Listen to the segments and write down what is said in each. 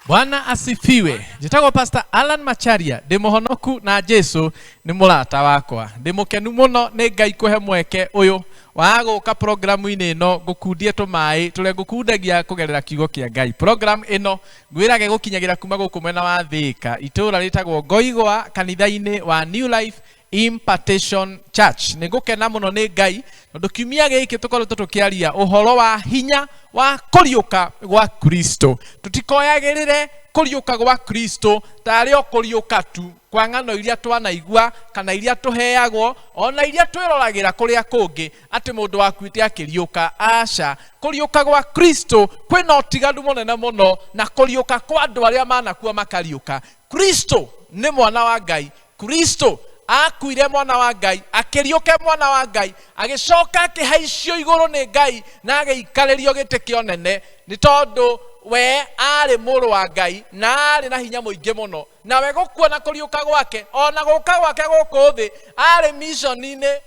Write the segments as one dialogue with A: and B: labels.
A: Bwana asifiwe. Njĩtagwo Pastor Alan Macharia, ndĩ mũhonoku na Jesu nĩ mũrata wakwa. Ndĩ mũkenu mũno nĩ Ngai kũhe mweke ũyũ wa gũka programu-inĩ ĩno ngũkundie tũmaĩ tũrĩa ngũkundagia kũgerera kiugo kĩa Ngai. Program ĩno ngwĩraga ĩgũkinyagĩra kuma gũkũ mwena wa Thĩka, itũũra rĩtagwo Ngoigwa, kanitha-inĩ wa New Life Impartation Church. Nĩ ngũkena mũno nĩ Ngai tondũ kiumia gĩkĩ tũkoretwo tũkĩaria ũhoro wa hinya wa kũriũka gwa Kristo. Tũtikoyagĩrĩre kũriũka gwa Kristo tarĩ o kũriũka tu kwa ng'ano iria twanaigua kana iria tũheagwo ona iria twĩroragĩra kũrĩa kũngĩ atĩ mũndũ wakuĩte akĩriũka. Aca, kũriũka gwa Kristo kwĩna ũtiganu mũnene mũno na kũriũka kwa andũ arĩa manakua makariũka. Kristo nĩ mwana wa Ngai. Kristo akuire mwana wa Ngai, akĩriũka mwana wa Ngai, agĩcoka akĩhaicio igũrũ nĩ Ngai na agĩikarĩrio gĩtĩ kĩa ũnene, nĩ tondũ we arĩ mũrũ wa Ngai na arĩ na hinya mũingĩ mũno. Nawe gũkua na kũriũka gwake ona gũka gwake gũkũ thĩ arĩ mission-inĩ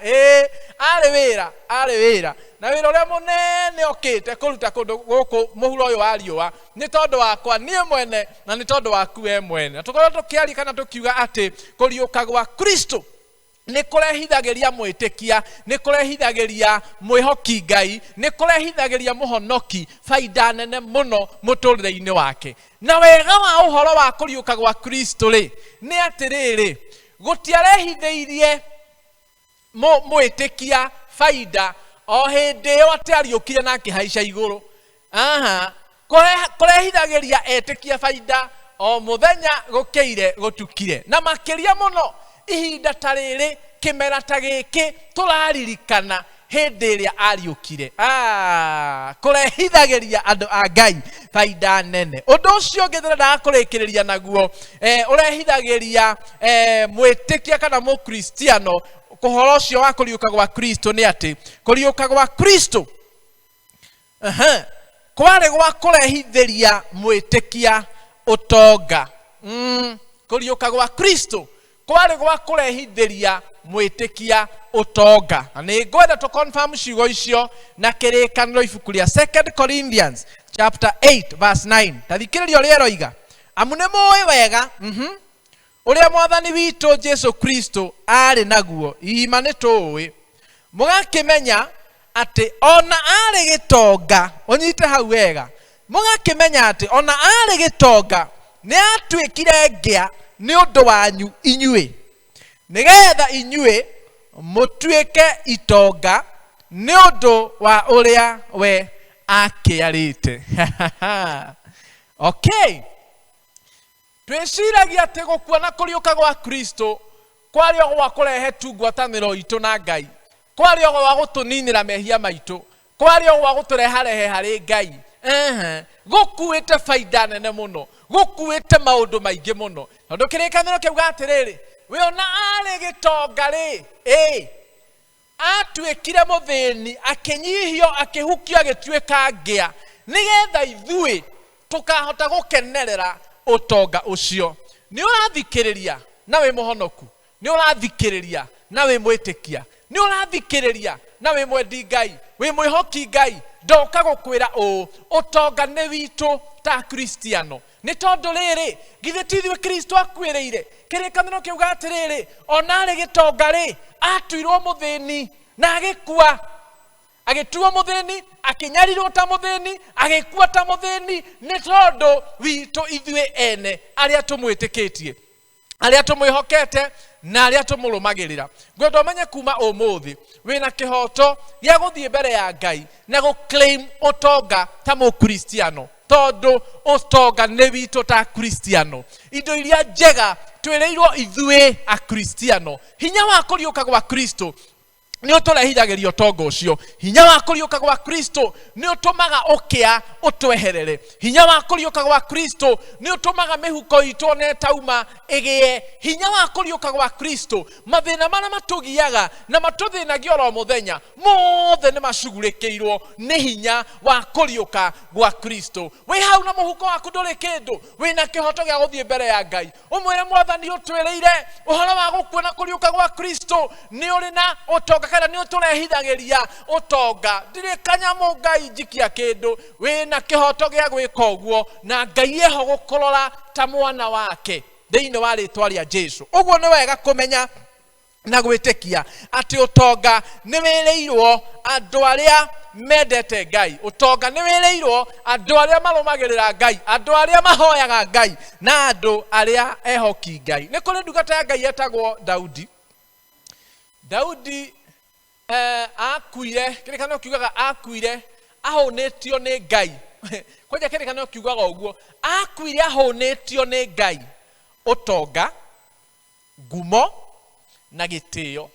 A: ĩĩ, arĩ wĩra, arĩ wĩra na wĩra ũrĩa mũnene okĩte kũruta kũndũ gũkũ mũhuro ũyũ wa riũa nĩ tondũ wakwa niĩ mwene na nĩ tondũ waku we mwene. Na tũkorwo tũkĩaria kana tũkiuga atĩ kũriũka gwa Kristo nĩ kũrehithagĩria mwĩtĩkia, nĩ kũrehithagĩria mwĩhoki Ngai, nĩ kũrehithagĩria mũhonoki baida nene mũno mũtũrĩre-inĩ wake. Na wega wa ũhoro wa kũriũka gwa Kristo rĩ, nĩ atĩrĩrĩ, gũtiarehithĩirie mwĩtĩkia baida o hĩndĩ ĩyo atĩ ariũkire na akĩhaica igũrũ. Aha, kũrehithagĩria etĩkia baida o mũthenya gũkĩire gũtukire, na makĩria mũno ihinda ta rĩrĩ, kĩmera ta gĩkĩ tũraririkana hĩndĩ ĩrĩa ariũkire. Kũrehithagĩria andũ a Ngai baida nene. Ũndũ ũcio ũngĩ ndĩrendaga kũrĩkĩrĩria naguo, ũrehithagĩria mwĩtĩkia kana mũkristiano ũhoro ũcio wa kũriũka gwa Kristo nĩ atĩ kũriũka gwa Kristo kwarĩ gwa kũrehithĩria mwĩtĩkia ũtonga. Kũriũka gwa Kristo kwarĩ gwa kũrehithĩria mwĩtĩkia ũtonga. Na nĩ ngwenda tũ confirm ciugo icio na kĩrĩkanĩro ibuku rĩa 2 Corinthians chapter 8 verse 9. Ta thikĩrĩria ũrĩa ĩroiga, amu nĩ mũĩ wega ũrĩa mwathani witũ Jesu Kristo arĩ naguo, ima nĩ tũĩ, mũgakĩmenya atĩ ona arĩ gĩtonga, ũnyite hau wega, mũgakĩmenya atĩ ona arĩ gĩtonga nĩ atuĩkire ngĩa nĩ ũndũ wanyu inyuĩ, nĩgetha inyuĩ mũtuĩke itonga nĩ ũndũ wa ũrĩa we akĩarĩte. Okay, twĩciragia atĩ gũkua na kũriũka gwa Kristo kwarĩ o gwa kũrehe tu ngwatanĩro itũ na Ngai, kwarĩ o gwa gũtũninĩra mehia maitũ, kwarĩ o gwa gũtũreharehe harĩ Ngai. Gũkuĩte baida nene mũno, gũkuĩte maũndũ maingĩ mũno, tondũ kĩrĩkanĩro kĩauga atĩrĩrĩ, we ona arĩ gĩtonga rĩ, ĩ atuĩkire mũthĩni, akĩnyihio, akĩhukio, agĩtuĩka ngĩa, nĩgetha ithuĩ tũkahota gũkenerera ũtonga ũcio. Nĩ ũrathikĩrĩria na wĩ mũhonoku, nĩ ũrathikĩrĩria na wĩ mwĩtĩkia, nĩ ũrathikĩrĩria na wĩ mwendi Ngai, wĩ mwĩhoki Ngai, ndoka gũkwĩra ũũ, ũtonga nĩ witũ ta Kristiano. Nĩ tondũ rĩrĩ, githĩ ti ithuĩ Kristo akuĩrĩire? Kĩrĩkanĩro kĩuga atĩrĩrĩ, ona arĩ gĩtonga rĩ, atuirwo mũthĩni na agĩkua, agĩtuo mũthĩni, akĩnyarirwo ta mũthĩni, agĩkua ta mũthĩni, nĩ tondũ witũ ithuĩ ene arĩa tũmwĩtĩkĩtie, arĩa tũmwĩhokete na arĩa tũmũrũmagĩrĩra. Ngwenda ũmenye kuma ũmũthĩ wĩna kĩhoto gĩa gũthiĩ mbere ya Ngai na gũ-claim ũtonga ta mũkristiano, tondũ ũtonga nĩ witũ ta Kristiano. Indo iria njega twĩrĩirwo ithuĩ Akristiano. Hinya wa kũriũka gwa Kristo nĩ ũtũrehithagĩria ũtonga ũcio. Hinya wa kũriũka gwa Kristo nĩ ũtũmaga ũkĩa ũtweherere. Hinya wa kũriũka gwa Kristo nĩ ũtũmaga mĩhuko itũ ona ĩtauma ĩgĩe. Hinya wa kũriũka gwa Kristo, mathĩna marĩa matũgiaga na matũthĩnagia oro mũthenya mothe nĩ macugurĩkĩirwo nĩ hinya wa kũriũka gwa Kristo. Wĩ hau na mũhuko waku ndũrĩ kĩndũ, wĩna kĩhoto gĩa gũthiĩ mbere ya Ngai ũmwĩre, Mwathani, ũtwĩrĩire ũhoro wa gũkua na kũriũka gwa Kristo, nĩ ũrĩ na ũtonga kana Kana nĩ ũtũrehithagĩria ũtonga? Ndirĩ kanyamũ, Ngai njikia kĩndũ. Wĩna kĩhoto gĩa gwĩka ũguo, na Ngai eho gũkũrora ta mwana wake thĩinĩ wa rĩtwa rĩa Jesu. Ũguo nĩ wega kũmenya na gwĩtĩkia atĩ ũtonga nĩ wĩrĩirwo andũ arĩa mendete Ngai, ũtonga nĩ wĩrĩirwo andũ arĩa marũmagĩrĩra Ngai, andũ arĩa mahoyaga Ngai, na andũ arĩa ehoki Ngai. Nĩ kũrĩ ndungata ya Ngai yetagwo Daudi. Daudi akuire, kĩrĩkanĩro kiugaga akuire ahũnĩtio nĩ Ngai. Kwanja kĩrĩkanĩro kiugaga ũguo, akuire ahũnĩtio nĩ Ngai ũtonga, ngumo na gĩtĩo.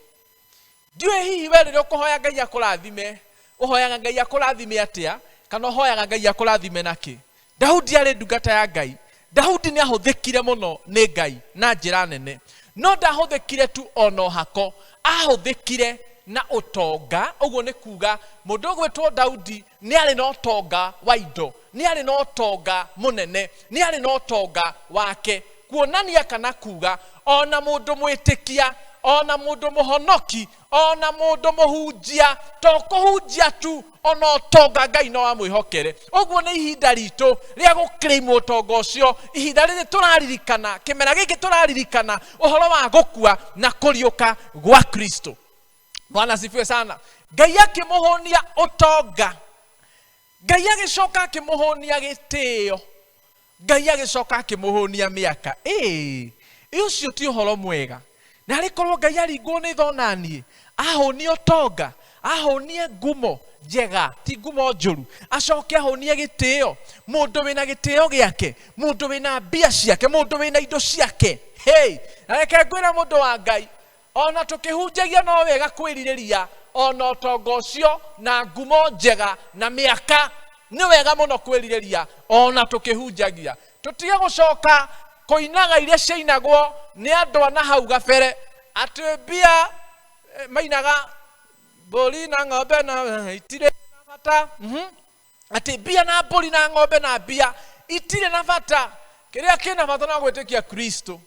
A: Ndiũĩ hihi we rĩrĩa ũkũhoya Ngai akũrathime, ũhoyaga Ngai akũrathime atĩa, kana ũhoyaga Ngai akũrathime nakĩ? Daudi arĩ ndungata ya Ngai. Daudi nĩ ahũthĩkire mũno nĩ Ngai na njĩra nene, no ndahũthĩkire tu ona ũhako, ahũthĩkire na ũtonga. Ũguo nĩ kuga mũndũ ũgwĩtwo Daudi nĩ arĩ na ũtonga wa indo, nĩ arĩ na ũtonga mũnene, nĩ arĩ na ũtonga wake, kuonania kana kuga ona mũndũ mwĩtĩkia, ona mũndũ mũhonoki, ona mũndũ mũhunjia, to kũhunjia tu, ona ũtonga Ngai no amwĩhokere. Ũguo nĩ ihinda ritũ rĩa gũclaim ũtonga ũcio. Ihinda rĩrĩ tũraririkana, kĩmera gĩkĩ tũraririkana ũhoro wa gũkua na kũriũka gwa Kristo. Bwana asifiwe sana. Ngai akĩmũhũnia ũtonga, Ngai agĩcoka akĩmũhũnia gĩtĩo, Ngai agĩcoka akĩmũhũnia mĩaka. Ĩĩ, ũcio ti ũhoro mwega? Na arĩ korwo Ngai aringwo nĩ thona niĩ, ahũnie ũtonga, ahũnie ngumo njega, ti ngumo njũru, acoke ahũnie gĩtĩo, mũndũ wĩna gĩtĩo gĩake, mũndũ wĩna mbia ciake, mũndũ wĩna indo ciake. Hey, na reke ngwĩre mũndũ wa Ngai, ona tũkĩhunjagia no wega kwĩrirĩria ona ũtonga ũcio na ngumo njega na mĩaka. Nĩ wega mũno kwĩrirĩria ona tũkĩhunjagia. Tũtige gũcoka kũinaga iria ciainagwo nĩ andũ a na hau gabere, atĩ mbia mainaga mbũri na ng'ombe na itirĩ na bata. Atĩ mbia na mbũri na ng'ombe na mbia itirĩ na bata, kĩrĩa kĩna bata no gwĩtĩkia Kristo.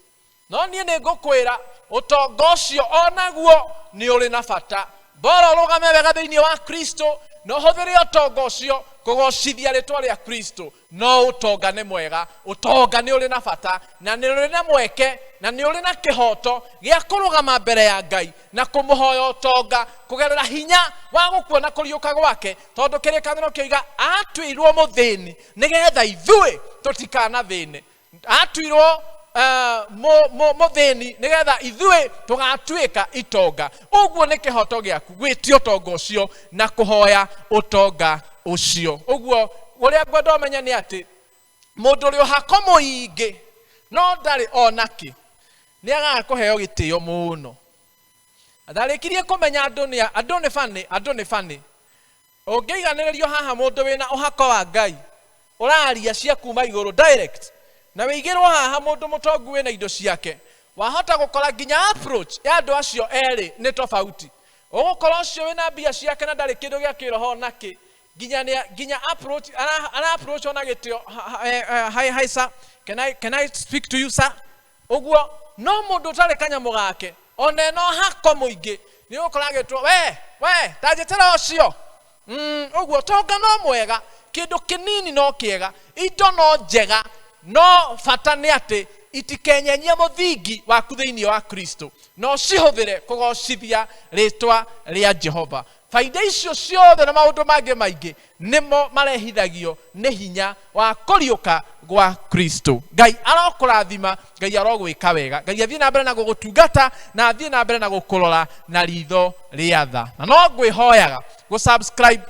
A: No niĩ nĩ ngũkwĩra ũtonga ũcio onaguo nĩ ũrĩ na bata. Bora ũrũgame wega thĩinĩ wa Kristo na ũhũthĩre ũtonga ũcio kũgocithia rĩtwa rĩa Kristo. No ũtonga nĩ mwega, ũtonga nĩ ũrĩ na bata, na nĩ ũrĩ na mweke, na nĩ ũrĩ na kĩhoto gĩa kũrũgama mbere ya Ngai na kũmũhoya ũtonga kũgerera hinya wa gũkua na kũriũka gwake, tondũ kĩrĩkanĩro kĩoiga atuirwo mũthĩni nĩgetha ithuĩ tũtikanathĩne. Atuirwo mũthĩni nĩgetha ithuĩ tũgatuĩka itonga. Ũguo nĩ kĩhoto gĩaku gwĩtia ũtonga ũcio na kũhoya ũtonga ũcio. Ũguo ũrĩa ngwenda ũmenye nĩ atĩ mũndũ ũrĩ ũhako mũingĩ no ndarĩ onakĩ nĩ agaga kũheo gĩtĩo mũno. Ndarĩkirie kũmenya andũ nĩ andũ nĩ bani, andũ nĩ bani. Ũngĩiganĩrĩrio haha mũndũ wĩna ũhako wa Ngai ũraria cia kuma igũrũ direct, na wĩigĩrwo haha mũndũ mũtongu wĩna indo ciake, wahota gũkora nginya approach ya andũ acio erĩ nĩ tofauti. Ũgũkora ũcio wĩna mbia ciake na ndarĩ kĩndũ gĩa kĩroho nakĩ, nginya nĩ nginya approach ara approach ona gĩtĩo, "Hi, hi sir, can I speak to you, sir?" Ũguo. No mũndũ ũtarĩ kanyamũ gake, ona ena ũhako mũingĩ, nĩ ũgũkora agĩtwo, "We, we, ta njĩtĩra ũcio." Ũguo tonga no mwega, kĩndũ kĩnini no kĩega, indo no njega, no bata nĩ atĩ itikenyenyie mũthingi waku thĩinĩ wa Kristo, no cihũthĩre kũgocithia rĩtwa rĩa Jehova. Baida icio ciothe na maũndũ mangĩ maingĩ nĩmo marehithagio nĩ hinya wa kũriũka gwa Kristo. Ngai arokũrathima, Ngai arogwĩka wega, Ngai athiĩ na mbere na gũgũtungata, na athiĩ na mbere na gũkũrora na ritho rĩa tha. Na no ngwĩhoyaga gũ-subscribe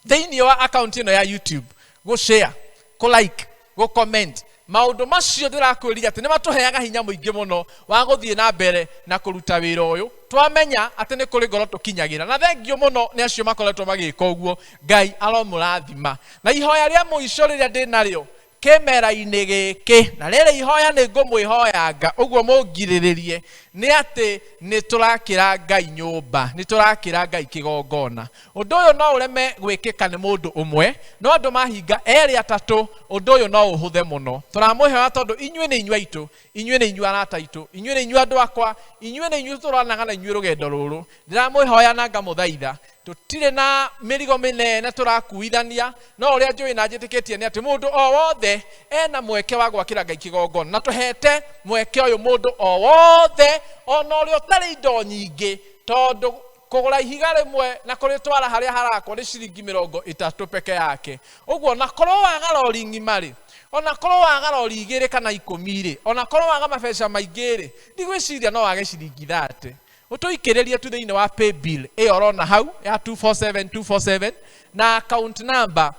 A: thĩinĩ wa account ĩno ya YouTube, gũ-share, kũ-like, gũ-comment. Maũndũ macio ndĩrakwĩrire atĩ nĩ matũheaga hinya mũingĩ mũno wa gũthiĩ na mbere na kũruta wĩra ũyũ, twamenya atĩ nĩ kũrĩ ngoro tũkinyagĩra. Na thengio mũno nĩ acio makoretwo magĩka ũguo. Ngai aromũrathima. Na ihoya rĩa mũico rĩrĩa ndĩ narĩo Kĩmera-inĩ gĩkĩ na rĩrĩ ihoya nĩ ngũmwĩhoyanga ũguo mũngirĩrĩrie nĩ atĩ nĩ tũrakĩra Ngai nyũmba, nĩ tũrakĩra Ngai kĩgongona. Ũndũ ũyũ no ũreme gwĩkĩka nĩ mũndũ ũmwe, no andũ mahinga erĩ atatũ, ũndũ ũyũ no ũhũthe mũno. Tũramwĩhoya tondũ inyuĩ nĩ inyuĩ aitũ, inyuĩ nĩ inyuĩ arata aitũ, inyuĩ nĩ inyuĩ andũ akwa, inyuĩ nĩ inyuĩ tũranaga na inyuĩ rũgendo rũrũ. Ndĩramwĩhoya na ngamũthaitha, tũtirĩ na mĩrigo mĩnene tũrakuithania, no ũrĩa njũĩ na njĩtĩkĩtie nĩ atĩ mũndũ o wothe ena mweke wa gwakĩra Ngai kĩgongona, na tũhete mweke ũyũ mũndũ o wothe ona ũrĩa ũtarĩ indo nyingĩ, tondũ kũgũra ihiga rĩmwe na kũrĩtwara harĩa harakwo nĩ ciringi 30 peke yake. Ũguo ona korwo waga rori ng'ima rĩ, ona korwo waga rori 2 kana 10 rĩ, ona korwo waga mabeca maingĩ rĩ, ndigwĩciria no wage ciringi 30. Ũtũikĩrĩrie tu thĩinĩ wa pay bill ĩyo ũrona hau ya 247247 na account number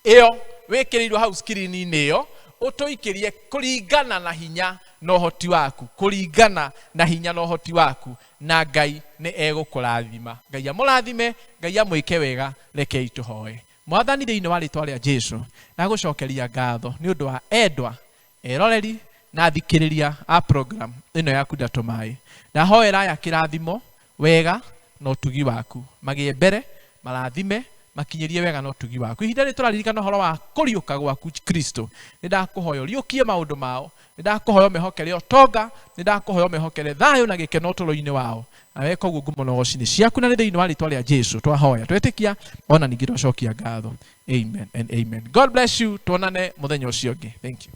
A: ĩyo wĩkĩrĩirwo hau screen-inĩ ĩyo, ũtũikĩrie kũringana na hinya na ũhoti waku, kũringana na hinya na ũhoti waku, na Ngai nĩ egũkũrathima. Ngai amũrathime, Ngai amwĩke wega. Rekei tũhoe. Mwathani, thĩinĩ wa rĩtwa rĩa Jesu, ndagũcokeria ngatho nĩ ũndũ wa endwa, eroreri na athikĩrĩria a program ĩno ya Kunda Tũmaĩ. Ndahoera aya kĩrathimo, wega na ũtugi waku, magĩe mbere, marathime, makinyĩrie wega na ũtugi waku. Ihinda rĩrĩ tũraririkana ũhoro wa kũriũka gwaku Kristo, nĩ ndakũhoya ũriũkie maũndũ mao, nĩ ndakũhoya ũmehokere ũtonga, nĩ ndakũhoya ũmehokere thayũ na gĩkeno ũtũũro-inĩ wao. Na weka ũguo ngumo na ũgoci nĩ ciaku, na nĩ thĩinĩ wa rĩtwa rĩa Jesu twahoya, twetĩkia, ona ningĩ twacokia ngatho. Amen and amen. God bless you. Tuonane mũthenya ũcio ũngĩ. Thank you.